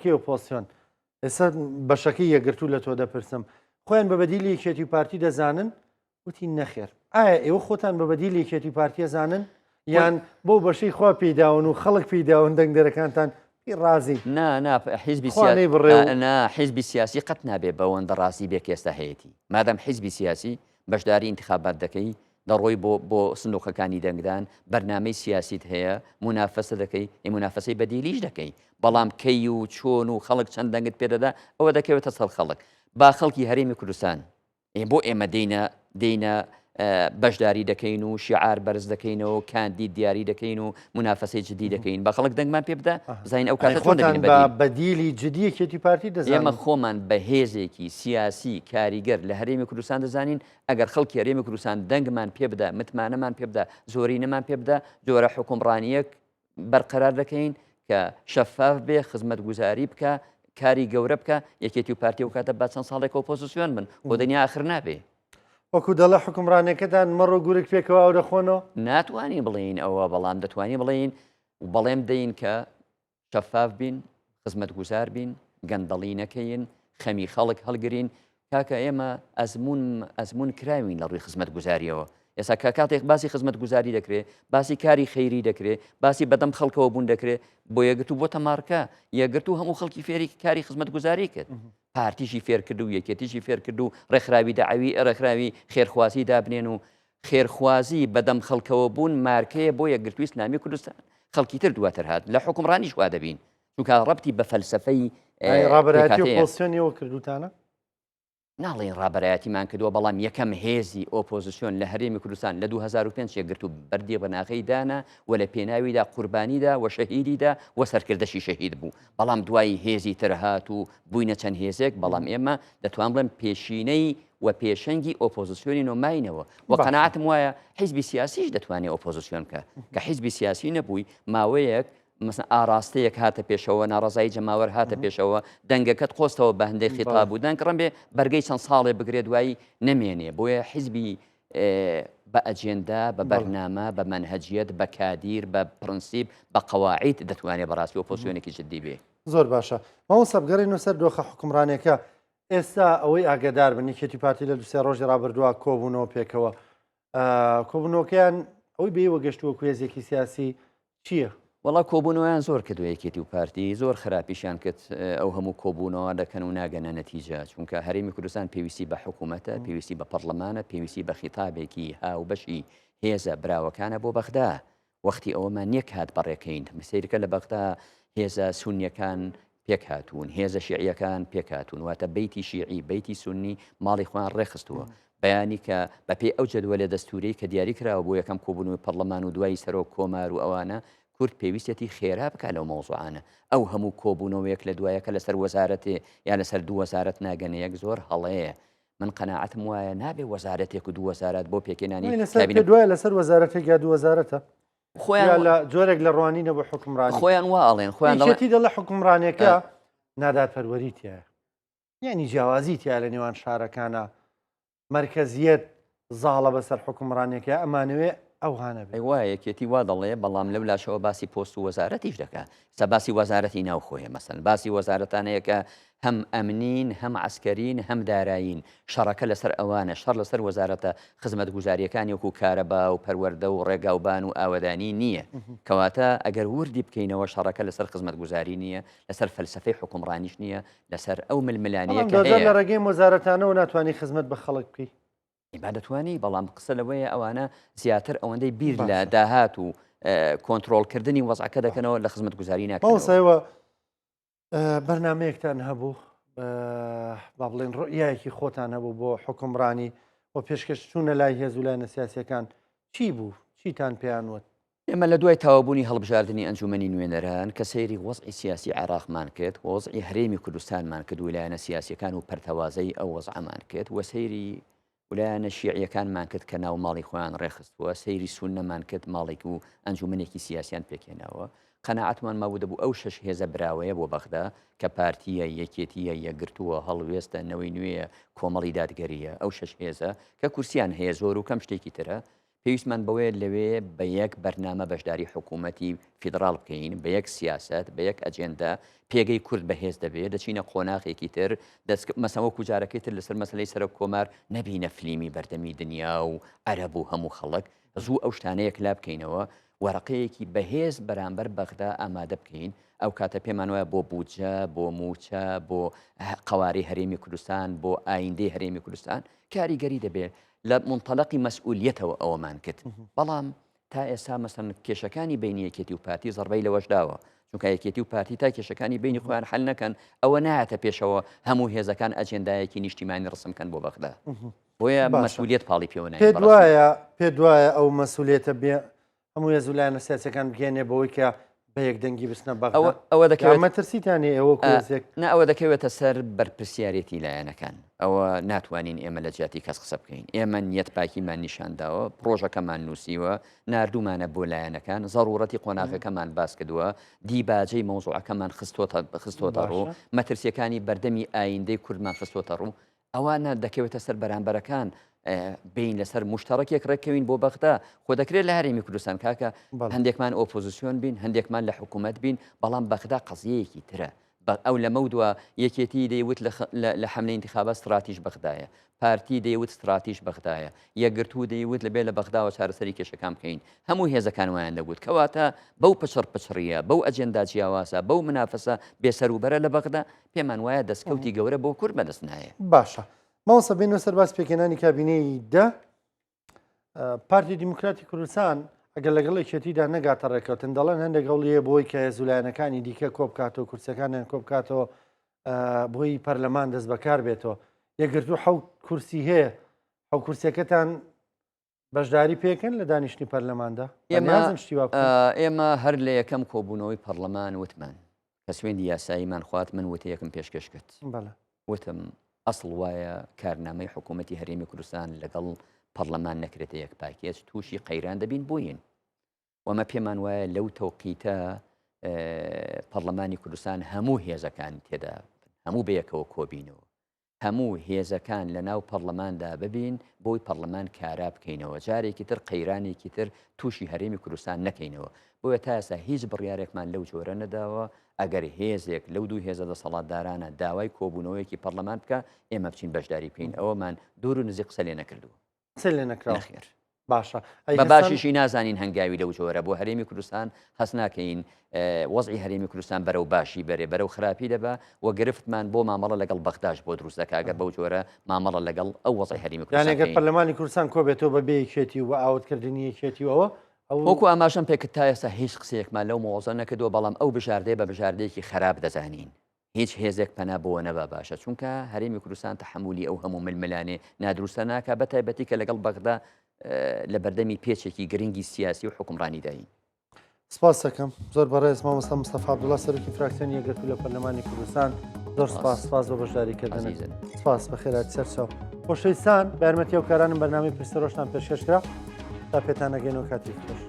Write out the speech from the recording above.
کێ ئۆپۆزسیۆن؟ ئێستا بەشەکەی یەکگرتوو لە تۆ دەپرسم، خۆیان بە بەدیلی یەکێتی و پارتی دەزانن؟ وتی نەخێر. ئایا ئێوە خۆتان بە بەدیلی یەکێتی و پارتی ئەزانن؟ یان بەو بەشەی خوا پێی داون و خەڵک پێی داون دەنگدەرەکانتان پێی ڕازین؟ نا نا حیزبی خوا نەیبڕێ و. نا حیزبی سیاسی قەت نابێ بەوەندە ڕازی بێ کە ئێستا هەیەتی. مادام حیزبی سیاسی بەشداری ئینتخابات دەکەی، دەڕۆی بۆ بۆ سندوقەکانی دەنگدان، بەرنامەی سیاسیت هەیە، مونافەسە دەکەی، ئەی مونافەسەی بەدیلیش دەکەی، بەڵام کەی و چۆن و خەڵک چەند دەنگت پێ دەدا ئەوە دەکەوێتە سەر خەڵک. با خەڵکی هەرێمی کوردستان ئێ بۆ ئێمە دێینە دێینە بەشداری دەکەین و شیعار بەرز دەکەینەوە و کاندید دیاری دەکەین و مونافەسەی جدی دەکەین با خەڵک دەنگمان پێ بدە بزانین ئەو کاتە چۆن دەبینە بەدیل. بەدیلی جدی یەکێتی پارتی دەزانن؟ ئێمە خۆمان بە هێزێکی سیاسی کاریگەر لە هەرێمی کوردستان دەزانین، ئەگەر خەڵکی هەرێمی کوردستان دەنگمان پێ بدا، متمانەمان پێ بدا، زۆرینەمان پێ بدا، جۆرە حوکمڕانییەک بەرقەرار دەکەین کە شەفاف بێ، خزمەتگوزاری بکا، کاری گەورە بکا، یەکێتی و پارتی ئەو کاتە با چەند ساڵێک ئۆپۆزسیۆن بن، خۆ دنیا ئاخر نابێ. وەکو دەڵێ حوکمڕانیەکەتان مەڕ و گورگ پێکەوە ئاو دەخۆنەوە؟ ناتوانین بڵێین ئەوە، بەڵام دەتوانین بڵێین و بەڵێن بدەین کە شەفاف بین، خزمەتگوزار بین، گەندەڵی نەکەین، خەمی خەڵک هەڵگرین. کاکە ئێمە ئەزموون ئەزموون کراوین لە ڕووی خزمەتگوزاریەوە. ئێستا کە کاتێک باسی خزمەتگوزاری دەکرێ، باسی کاری خەیری دەکرێ، باسی بەدەم خەڵکەوە بوون دەکرێ، بۆ یەکگرتوو بۆتە مارکە. یەکگرتوو هەموو خەڵکی فێری کاری خزمەتگوزاری کرد. پارتیشی فێر کرد و یەکێتیشی فێر کرد و ڕێکخراوی دەعوی ڕێکخراوی خێرخوازی دابنێن و خێرخوازی بەدەم خەڵکەوە بوون مارکەیە بۆ یەکگرتووی ئیسلامی کوردستان. خەڵکی تر دواتر هات. لە حوکمڕانیش وا دەبین. چونکە ڕەبتی بە فەلسەفەی ئەی ڕابەرایەتی ئۆپۆزسیۆن ئێوە کردووتانە؟ ناڵێین ڕابەرایەتیمان کردووە، بەڵام یەکەم هێزی ئۆپۆزسیۆن لە هەرێمی کوردستان لە 2005 یەکگرتوو بەردی بناغەی دانا و لە پێناویدا قوربانیدا و شەهیدیدا و سەرکردەشی شەهید بوو. بەڵام دوایی هێزی تر هات و بووینە چەند هێزێک، بەڵام ئێمە دەتوان بڵێم پێشینەی و پێشەنگی ئۆپۆزسیۆنین و ماینەوە و قەناعەتم وایە حیزبی سیاسیش دەتوانێت ئۆپۆزسیۆن بکە کە حیزبی سیاسی نەبووی ماوەیەک مەسەن ئاراستەیەک هاتە پێشەوە ناڕەزایی جەماوەر هاتە پێشەوە دەنگەکەت قۆستەوە بە هەندێک خیتاب و دەنگ ڕەنبێ بەرگەی چەند ساڵێ بگرێت دوایی نەمێنێ بۆیە حیزبی بە ئەجێندا بە بەرنامە بە مەنهەجیەت بە کادیر بە پرەنسیپ بە قەواعید دەتوانێت بەڕاستی ئۆپۆزسیۆنێکی جدی بێ. زۆر باشە مامۆستا بگەڕێینەوە سەر دۆخە حوکمڕانیەکە ئێستا ئەوەی ئاگادار بن یەکێتی پارتی لە دوسێ ڕۆژی ڕابردووە کۆبوونەوە پێکەوە کۆبوونەوەکەیان ئەوەی بێوە گەشتووە کوێزێکی سیاسی چییە؟ وەڵا کۆبوونەوەیان زۆر کردوە یەکێتی و پارتی زۆر خراپیشیان کرد ئەو هەموو کۆبوونەوە دەکەن و ناگەنە نەتیجە چونکە هەرێمی کوردستان پێویستی بە حکوومەتە پێویستی بە پەرلەمانە پێویستی بە خیتابێکی هاوبەشی هێزە براوەکانە بۆ بەغدا وەختی ئەوەمان نییە کات بەڕێکەین سەیرکە لە بەغدا هێزە سونیەکان پێکهاتوون، هێزە شیعیەکان پێکهاتوون، واتە بەیتی شیعی، بەیتی سوننی ماڵی خۆیان ڕێکخستووە. بەیانی کە بەپێی ئەو جەدوەلە دەستووریەی کە دیاری کراوە بۆ یەکەم کۆبوونەوەی پەڕلەمان و دوایی سەرۆک کۆمار و ئەوانە، کورد پێویستیەتی خێرا بکا لەو مەوزوعانە. ئەو هەموو کۆبوونەوەیەک لە دوایەکە لەسەر وەزارەتێ یا لەسەر دوو وەزارەت ناگەنە یەک زۆر هەڵەیە. من قەناعەتم وایە نابێ وەزارەتێک و دوو وەزارەت بۆ پێکهێنانی کابینە. دوایە لەسەر وەزارەتێک یا دوو وەزارەتە؟ خۆیان لە جۆرێک لە ڕوانینە بۆ حکومڕانی خۆیان وا ئەڵێن خۆیان دەڵێتی دەڵێ حکومڕانەکە نادادپەروەری تایە یعنی جیاوازی تیا لە نێوان شارەکانە مرکزیت زاڵە بەسەر حکومڕانێکە ئەمانەوێ ئەوهانە بێ وایە یەکێتی وا دەڵێ بەڵام لەو لاشەوە باسی پۆست و وەزارەتیش دەکا سە باسی وەزارەتی ناوخۆیە مەسەن باسی وەزارەتانەیە کە هەم ئەمنین، هەم عەسکەرین، هەم دارایین. شەڕەکە لەسەر ئەوانە، شەڕ لەسەر وەزارەتە خزمەتگوزارییەکانی وەکو کارەبا و پەروەردە و ڕێگاوبان و ئاوەدانی نییە. کەواتە ئەگەر وردی بکەینەوە شەڕەکە لەسەر خزمەتگوزاری نییە، لەسەر فەلسەفەی حوکمڕانیش نییە، لەسەر ئەو ململانێیە کە هەیە. بەڵام لە ڕێگەی وەزارەتانەوە ناتوانی خزمەت بە خەڵک بکەی. با دەتوانی، بەڵام قسە لەوەیە ئەوانە زیاتر ئەوەندەی بیر لە داهات و کۆنترۆڵکردنی وەزعەکە دەکەنەوە لە خزمەتگوزاری ناکەنەوە. مامۆستا ئێوە بەرنمەیەکتان هەبوو با بڵێن ڕوئیایەکی خۆتان هەبوو بۆ حکومڕانی و پێشکەش چوونە لای هێز و لایەنە سیاسیەکان چی بوو چیتان پێیان وت؟ ئێمە لە دوای تەواوبوونی هەڵبژاردنی ئەنجومەنی نوێنەران کە سەیری وەزعی سیاسی عێراقمان کرد، وەزعی هەرێمی کوردستانمان کرد و لایەنە سیاسیەکان و پەرتەوازەی ئەو وەزعەمان کرد و سەیری ولایەنە شیعیەکانمان کرد کە ناو ماڵی خۆیان ڕێکخستووە، سەیری سوننەمان کرد ماڵێک و ئەنجومەنێکی سیاسیان پێکهێناوە، قەناعەتمان مابوو دەبوو ئەو شەش هێزە براوەیە بۆ بەغدا کە پارتییە، یەکێتییە، یەکگرتووە، هەڵوێستە، نەوەی نوێیە، کۆمەڵی دادگەرییە، ئەو شەش هێزە کە کورسیان هەیە زۆر و کەم شتێکی ترە. پێویستمان بەوەیە لەوێ بە یەک بەرنامە بەشداری حکوومەتی فیدڕاڵ بکەین، بە یەک سیاسەت، بە یەک ئەجێندا، پێگەی کورد بەهێز دەبێ، دەچینە قۆناغێکی تر، دەست مەسەن وەکوو جارەکەی تر لەسەر مەسەلەی سەرۆک کۆمار نەبینە فلیمی بەردەمی دنیا و عەرەب و هەموو خەڵک، زوو ئەو شتانە یەکلا بکەینەوە، وەرەقەیەکی بەهێز بەرامبەر بەغدا ئامادە بکەین، ئەو کاتە پێمان وایە بۆ بودجە، بۆ مووچە، بۆ قەوارەی هەرێمی کوردستان، بۆ ئایندەی هەرێمی کوردستان کاریگەری دەبێ. لە مونتەلەقی مەسئولیەتەوە ئەوەمان کرد، بەڵام تا ئێستا مەسەن کێشەکانی بینی یەکێتی و پارتی زەربەی لەوەش داوە، چونکە یەکێتی و پارتی تا کێشەکانی بینی خۆیان حل نەکەن ئەوە نایەتە پێشەوە هەموو هێزەکان ئەجێندایەکی نیشتیمانی ڕسم کەن بۆ بەغدا. بۆیە مەسئولیەت پاڵی پێوە ناین. پێت وایە پێت وایە ئەو مەسئولیەتە بێ هەموو هێز و لایەنە سیاسیەکان بگەێنێ بەوەی کە بە یەک دەنگی بچنە بەغدا؟ ئەوە دەکەوێت مەترسیتان هەیە ئێوە کۆزێک؟ نا ئەوە دەکەوێتە سەر بەرپرسیارێتی لایەنەکان. ئەوە ناتوانین ئێمە لە جیاتی کەس قسە بکەین. ئێمە نیەت پاکیمان نیشان داوە، پڕۆژەکەمان نووسیوە، ناردوومانە بۆ لایەنەکان، زەڕوڕەتی قۆناغەکەمان باس کردووە، دیباجەی مەوزوعەکەمان خستۆتە خستۆتە ڕوو، مەترسیەکانی بەردەمی ئایندەی کوردمان خستۆتە ڕوو. ئەوانە دەکەوێتە سەر بەرامبەرەکان بین لەسەر مشتەڕکێک ڕێککەوین بۆ بەغدا. خۆ دەکرێت لە هەرێمی کوردستان کاکە هەندێکمان ئۆپۆزیسیۆن بین، هەندێکمان لە حکوومەت بین، بەڵام بەغدا قەزیەیەکی ترە. ئەو لەمە دوا یەکێتی دەیوت لە حملەی انتخابات ستراتیژ بەغدایە، پارتی دەیوت ستراتیژ بەغدایە، یەکگرتوو دەیوت لەبێ لە بەغداوە چارەسەری کێشەکان بکەین. هەموو هێزەکان وایان دەگوت. کەواتە بەو پچڕ پچڕیە، بەو ئەجێندا جیاوازە، بەو منافەسە بێسەروبەرە لە بەغدا، پێمان وایە دەستکەوتی گەورە بۆ کورد بەدەست نایە. باشە مامۆستا بێینەوە سەر باسی پێکهێنانی کابینەی دە. پارتی دیموکراتی کوردستان ئەگەر لەگەڵ یەکێتیدا نەگاتە ڕێککەوتن دەڵێن هەندێک هەوڵی هەیە بۆی کە هێز و لایەنەکانی دیکە کۆبکاتەوە کورسەکانیان کۆبکاتەوە بۆی پەرلەمان دەست بەکار بێتەوە. یەکگرتوو حەوت کورسی هەیە، حەوت کورسیەکەتان بەشداری پێکەن لە دانیشتنی پەرلەماندا؟ بەنیازن شتی وا بکەن؟ ئێمە هەر لە یەکەم کۆبوونەوەی پەرلەمان وتمان کە سوێندی یاساییمان خوارد، من وتەیەکم پێشکەش کرد. وتم ئەسڵ وایە کارنامەی حکوومەتی هەرێمی کوردستان لەگەڵ پەرلەمان نەکرێتە یەک پاکێج، تووشی قەیران دەبین بووین. وەمە پێمان وایە لەو تەوقیتە پەرلەمانی کوردستان هەموو هێزەکان تێدا هەموو بەیەکەوە کۆبینەوە. هەموو هێزەکان لە ناو پەڕلەماندا ببین بۆی پەڕلەمان کارا بکەینەوە جارێکی تر قەیرانێکی تر تووشی هەرێمی کوردستان نەکەینەوە بۆیە تا ئێستا هیچ بڕیارێکمان لەو جۆرە نەداوە ئەگەر هێزێک لەو دوو هێزە دەسەڵاتدارانە داوای کۆبوونەوەیەکی پەڕلەمان بکا ئێمە بچین بەشداری بکەین ئەوەمان دوور و نزیک قسە لێ نەکردووە. قسەی لێ نەکراوە؟ نەخێر. باشە ئەی بە باشیشی نازانین هەنگاوی لەو جۆرە بۆ هەرێمی کوردستان هەست ناکەین وەزعی هەرێمی کوردستان بەرەو باشی بەرێ بەرەو خراپی دەبا و گرفتمان بۆ مامەڵە لەگەڵ بەغداش بۆ دروست دەکا گەر بەو جۆرە مامەڵە لەگەڵ ئەو وەزعی هەرێمی کوردستان یانێ گەر پەرلەمانی کوردستان کۆبێتەوە بە بێ یەکێتی و بە ئاوتکردنی یەکێتی و ئەوە وەکو ئاماژەم پێکرد تا ئێستا هیچ قسەیەکمان لەو مەوزە نەکردووە بەڵام ئەو بژاردەیە بە بژاردەیەکی خراپ دەزانین. هیچ هێزێک پەنا بۆوە نەبا باشە چونکە هەرێمی کوردستان تەحەمولی ئەو هەموو ململانێ نادروستە ناکا بە تایبەتی کە لەگەڵ بەغدا لە بەردەمی پێچێکی گرنگی سیاسی و حوکمڕانیداین. سپاس دەکەم زۆر بەڕێز مامۆستا مستەفا عەبدوڵا سەرۆکی فراکسیۆنی یەکگرتوو لە پەرلەمانی کوردستان زۆر سپاس سپاس بۆ بەشداریکردنت عەزیزن. سپاس بەخێرات سەرچاو خۆشەویستان بە یارمەتی هاوکارانم بەرنامەی پرسەرۆشتان پێشکەش کرا تا پێتان ئەگەینەوە کاتێکی خۆش.